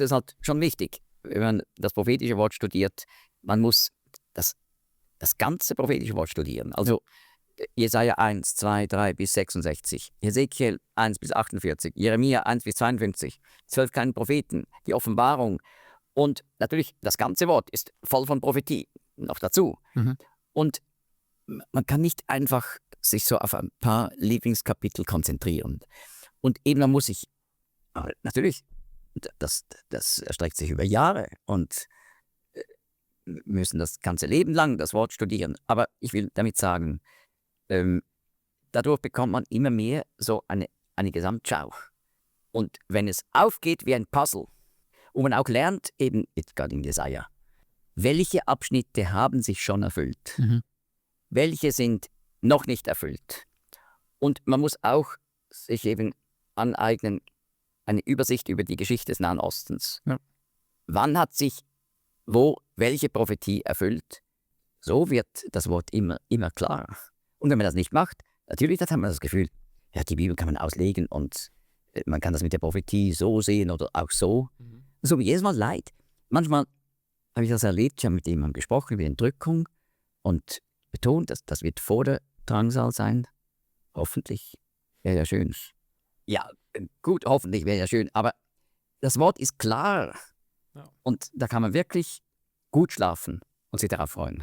Es ist halt schon wichtig, wenn man das prophetische Wort studiert, man muss das ganze prophetische Wort studieren. Also Jesaja 1, 2, 3 bis 66, Hesekiel 1 bis 48, Jeremia 1 bis 52, 12 kleinen Propheten, die Offenbarung. Und natürlich, das ganze Wort ist voll von Prophetie, noch dazu. Mhm. Und man kann nicht einfach sich so auf ein paar Lieblingskapitel konzentrieren. Und eben, man muss sich, aber natürlich, das erstreckt sich über Jahre und wir müssen das ganze Leben lang das Wort studieren. Aber ich will damit sagen, dadurch bekommt man immer mehr so eine Gesamtschau. Und wenn es aufgeht wie ein Puzzle und man auch lernt, eben jetzt gerade in Jesaja, welche Abschnitte haben sich schon erfüllt, Mhm. welche sind noch nicht erfüllt. Und man muss auch sich eben aneignen, eine Übersicht über die Geschichte des Nahen Ostens. Ja. Wann hat sich welche Prophetie erfüllt? So wird das Wort immer klarer. Und wenn man das nicht macht, natürlich, dann hat man das Gefühl, ja, die Bibel kann man auslegen und man kann das mit der Prophetie so sehen oder auch so. So wie jedes Mal Leid. Manchmal habe ich das erlebt, ich habe mit jemandem gesprochen über Entrückung und betont, dass das wird vor der Drangsal sein. Hoffentlich. Wäre ja schön. Ja, gut, hoffentlich wäre ja schön, aber das Wort ist klar. Ja. Und da kann man wirklich gut schlafen und sich darauf freuen.